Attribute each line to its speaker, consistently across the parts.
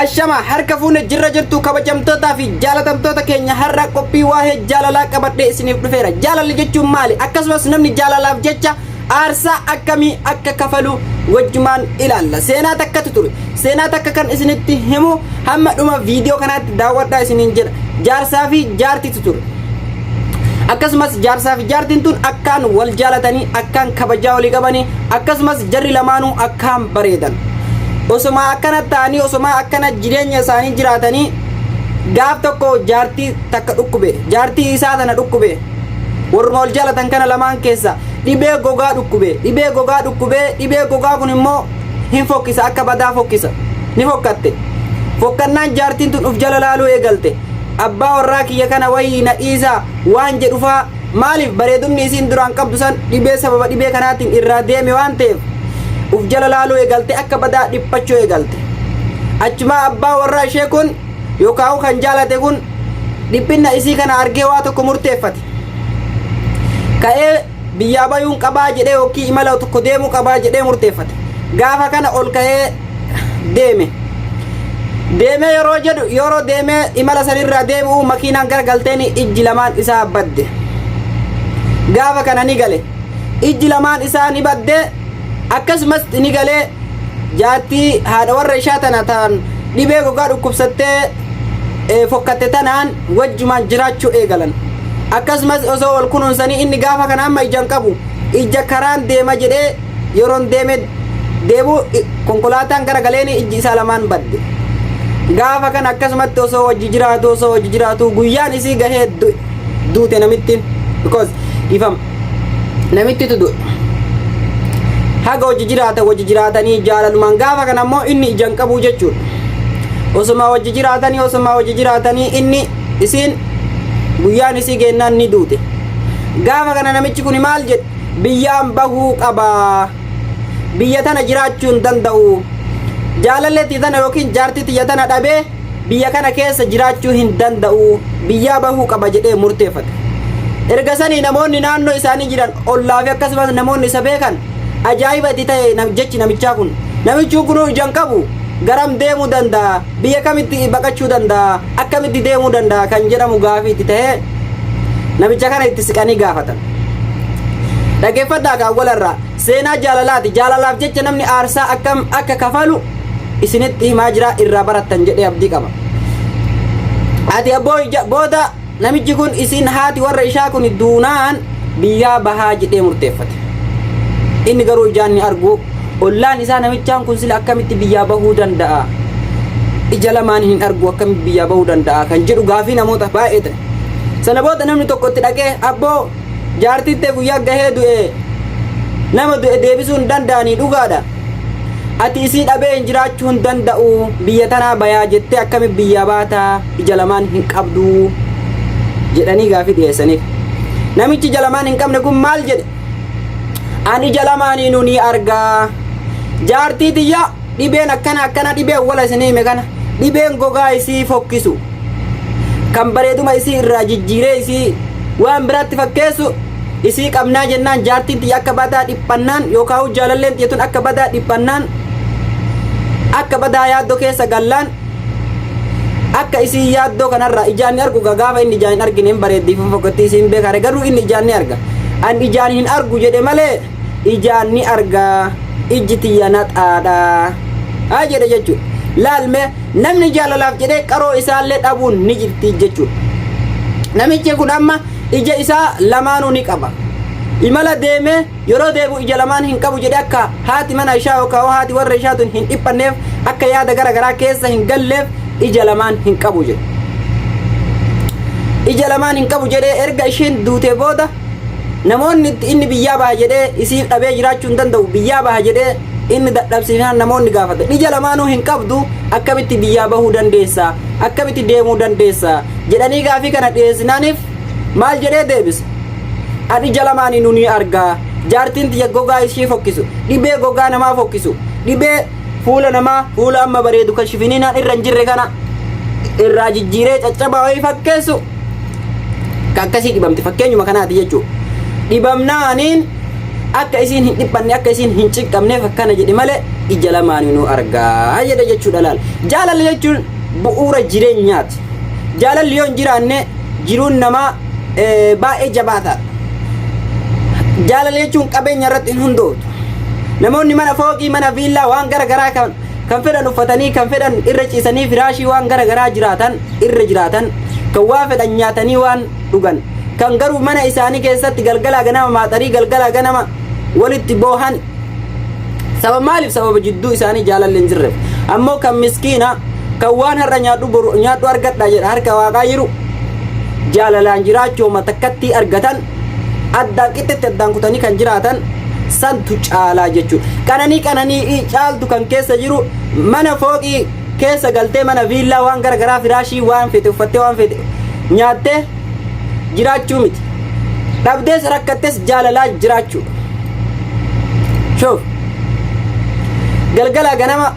Speaker 1: Ashama harka fuune jirra jirtu kabajamtootaa fi jaalatamtoota keenya har'a qophii waa'ee jaalalaa qabadhee isiniif dhufeera. Jaalalli jechuun maali? Akkasumas namni jaalalaaf jecha aarsaa akkamii akka kafalu wajjumaan ilaalla. Seenaa takkatu ture. Seenaa takka kan isinitti himu hamma dhuma viidiyoo kanaatti daawwadhaa isiniin jedha. Jaarsaa fi jaartitu ture. Akkasumas jaarsaa fi jaartiin tun akkaan wal jaalatanii, akkaan kabajaa walii qabanii, akkasumas jarri lamaanuu akkaan bareedan. Osoma akkana ta'anii, osoma akkana jireenya isaanii jiraatanii, gaaf tokko jaartii takka dhukkube, jaartii isaa tana dhukkube. Warruma wal jaalatan kana lamaan keessa dhibee gogaa dhukkube, dhibee gogaa dhukkubee, dhibee gogaa kun immoo hin fokkisa, akka badaa fokkisa, ni fokkatte. Fokkannaan jaartiin tun uf jala laaluu eegalte. Abbaa warraa kiyya kana wayii na dhiisaa waan jedhufaa, maaliif bareedumni isiin duraan qabdu san dhibee sababa dhibee kanaatiin irraa deeme waan ta'eef uf jala laaluu eegalte, akka badaa dhiphachuu eegalte. Achumaa abbaa warraa ishee kun yookaan kan jaalate kun dhiphinna isii kana argee waa tokko murteeffate. Ka'ee biyyaa bayuun qabaa jedhee yookiin imala tokko deemuu qabaa jedhee murteeffate. Gaafa kana ol ka'ee deeme. Deemee yeroo jedhu, yeroo deemee imala sanirraa deebi'u, makiinaan gara galteen ijji lamaan isaa badde. Gaafa kana ni gale. Ijji lamaan isaa ni badde. Akkasumas ni galee jaartii haadha warra ishaa tana ta'an dhibee gogaa dhukkubsattee fokkatte tanaan wajjumaan jiraachuu eegalan. Akkasumas osoo wal kunuunsanii, inni gaafa kana amma ijaan qabu, ija karaan deema jedhee yeroon deeme deebu konkolaataan gara galeen ijji isaa lamaan badde. Gaafa kana akkasumatti osoo wajji jiraatu guyyaan isii gahee duute namittiin, because ifam namittitu du'e. Haga wajji jiraata wajji jiraatanii jaalalumaan, gaafa kana ammoo inni ijaan qabu jechuudha. Osoma wajji jiraatanii inni isiin guyyaan isii geennaan ni duute. Gaafa kana namichi kun maal jedhe? Biyyaan bahuu qabaa, biyya tana jiraachuu hin danda'u, jaalalleetti tana yookiin jaartii tiyya tana dhabee biyya kana keessa jiraachuu hin danda'u, biyyaa bahuu qaba jedhee murteeffate. Erga sanii namoonni naannoo isaanii jiran, ollaa fi akkasumas namoonni isa beekan, ajaa'iba itti ta'e jechi namichaa kun. Namichi kunuu ijaan qabu, garam deemuu danda'a, biyya kamitti baqachuu danda'a, akkamitti deemuu danda'a kan jedhamu gaafii itti ta'ee namicha kana itti siqanii gaafatan. Dhaggeeffadhaa kaa walarraa, seenaa jaalalaati. Jaalalaaf jecha namni aarsaa akkam akka kafalu isinitti himaa jira, irraa barattan jedhee abdii qaba. Ati abboo booda namichi kun isin haati warra ishaa kun duunaan biyyaa bahaa jedhee murteeffate. Inni garuu ijaan ni argu. Ollaan isaa, namichaan kun sila akkamitti biyyaa bahuu danda'a? Ija lamaan hin argu, akkamitti biyyaa bahuu danda'a kan jedhu gaafii namoota baay'ee ta'e. Sana booda namni tokko itti dhaqee, abboo, jaartittee guyyaa gahee du'e, nama du'e deebisuu hin danda'anii dhugaadha. Ati isii dhabee hin jiraachuu hin danda'u, biyya tanaa bayaa jettee akkamitti biyyaa baataa, ija lamaan hin qabdu jedhanii gaafii dhiyeessaniif. Namichi ija lamaan hin qabne kun maal jedhe? Ani ija lamaaniinuu ni argaa. Jaartii tiyya dhibeen akkana akkana, dhibeen wala isinii hime kana, dhibeen gogaa isii fokkisu kan bareeduma isii irraa jijjiiree isii waan biraatti fakkeessu isii qabnaa jennaan, jaartiin tiyya akka badaa dhiphannaan yookaan jaalalleen tiyya tun akka badaa dhiphannaan, akka badaa yaaddoo keessa gallaan, akka isii yaaddoo kanarraa ijaan ni argu. Gaafa inni ijaan hin argine hin bareeddiif hin fokkatti isiin beekaare, garuu inni ijaan ni arga. An ijaan hin argu jedhe malee ijaan ni arga, ijji tiyya naxaadha haa jedhe jechuudha. Laalme, namni jaalalaaf jedhee qaroo isaallee dhabuun ni jirti jechuudha. Namichi kun amma ija isaa lamaanuu ni qaba. Imala deemee yeroo deebi'u ija lamaan hin qabu jedhee akka haati mana ishaa yookaan haati warra ishaa tun hin dhiphanneef, akka yaada gara garaa keessa hin galleef, ija lamaan hin qabu jedhe. Ija lamaan hin qabu jedhee erga isheen duute booda namoonni inni biyyaa baha jedhee, isiif dhabee jiraachuu hin danda'u, biyyaa baha jedhee inni dadhabsiifnaan namoonni gaafate, ija lamaanuu hin qabdu, akkamitti biyyaa bahuu dandeessa, akkamitti deemuu dandeessa jedhanii gaafii kana dhiyeessinaaniif maal jedhee deebise? Ani ija lamaaniinuu ni argaa. Jaartiin tiyya gogaa ishee fokkisu, dhibee gogaa namaa fokkisu, dhibee fuula namaa, fuula amma bareedu kan shifiniinaan irra hin jirre kana irraa jijjiiree caccabaa wayii fakkeessu ka akkasii dhibamte, fakkeenyuma kanaati jechuudha. Dhibamnaaniin akka isiin hin dhiphanne, akka isiin hin cinqamneef akkana jedhe malee Ija lamaaninuu argaa jedha jechuudha laal. Jaalalli jechuun bu'uura jireenyaati. Jaalalli yoo hin jiraanne jiruun namaa baay'ee jabaataadha. Jaalala jechuun qabeenya irratti hin hundooftu. Namoonni mana fooqii, mana viillaa waan gara garaa kan fedhan uffatanii, kan fedhan irra ciisanii, firaashii waan gara garaa jiraatan irra jiraatan, kan waan fedhan nyaatanii waan dhugan, kan garuu mana isaanii keessatti galgalaa ganama maaxarii, galgalaa ganama walitti boohan. Sababa maaliif? Sababa jidduu isaanii jaalalli hin jirreef. Ammoo kan miskiina, kan waan har'a nyaadhu boru nyaadhu argadha jedha harka waaqaa jiru, jaalalaan jiraachuu takkatti argatan addaan qixxetti addaan kutanii kan jiraatan santu caalaa jechuudha. Qananii qananii caaltu kan keessa jiru mana fooqii keessa galtee, mana viillaa waan gara garaa, firaashii waan fete uffattee, waan fete nyaattee jiraachuu miti. Dhabdees rakkattees jaalalaa jiraachuudha. Shoof. Galgalaa ganama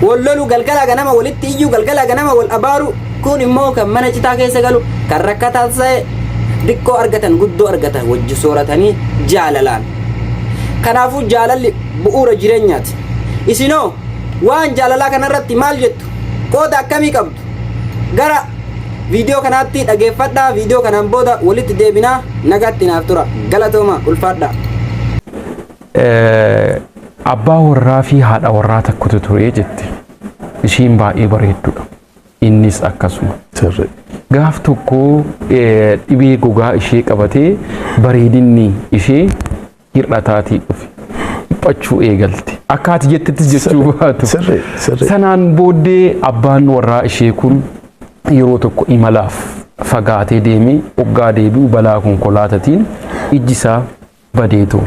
Speaker 1: wal lolu, galgalaa ganama walitti iyyuu, galgalaa ganama wal abaaru, kun immoo kan mana citaa keessa galu, kan rakkataa ta'e, xiqqoo argatan guddoo argatan wajji sooratanii jaalalaan. Kanaafuu jaalalli bu'uura jireenyaati. Isinoo waan jaalalaa kanarratti maal jettu? Qooda akkamii qabdu? Gara viidiyoo kanaatti dhageeffadhaa. Viidiyoo kanaan booda walitti deebinaa. Nagaatti naaf tura. Galatooma, ulfaadhaa.
Speaker 2: Abbaa warraa fi haadha warraa tokkotu ture jette. Ishiin baay'ee bareedduudha. Innis akkasuma. Gaaf tokko dhibee gogaa ishee qabatee bareedinni ishee hir'ataatii dhufe. Dhiphachuu eegalte. Akka ati jettettis jechuu baatu.
Speaker 3: Sirri, sirri.
Speaker 2: Sanaan booddee abbaan warraa ishee kun yeroo tokko imalaaf fagaatee deemee hoggaa deebi'u balaa konkolaataatiin ijji isaa badeetu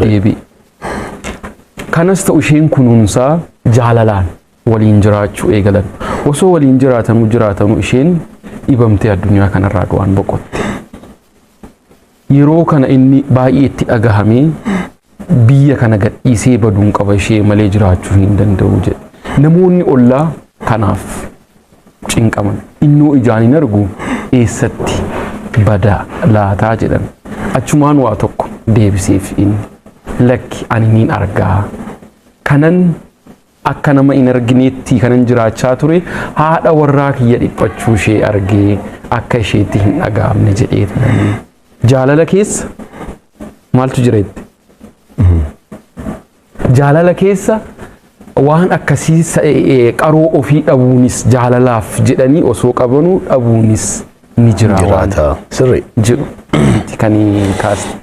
Speaker 2: deebi'e. Kanas ta'u isheen kunuunsaa jaalalaan waliin jiraachuu eegalan. Osoo waliin jiraatanuu jiraatanuu isheen dhibamtee addunyaa kanarraa du'aan boqotte. Yeroo kana inni baay'ee itti dhagahamee, biyya kana gadhiisee baduun qaba, ishee malee jiraachuu hin danda'u jedhe. Namoonni ollaa kanaaf cinqaman. Innoo ijaan hin argu, eessatti badaa laataa jedhan. Achumaan waa tokko deebiseef inni. Lakki, ani niin argaa. Kanan akka nama hin argineetti kanan jiraachaa ture haadha warraa kiyya dhiphachuu ishee argee akka isheetti hin dhaga'amne jedhee. Jaalala keessa maaltu jira jette? Jaalala keessa waan akkasii qaroo ofii dhabuunis, jaalalaaf jedhanii osoo qabanuu dhabuunis ni jira waan
Speaker 3: Jiraata. Sirri.
Speaker 2: jedhu kan kaaste.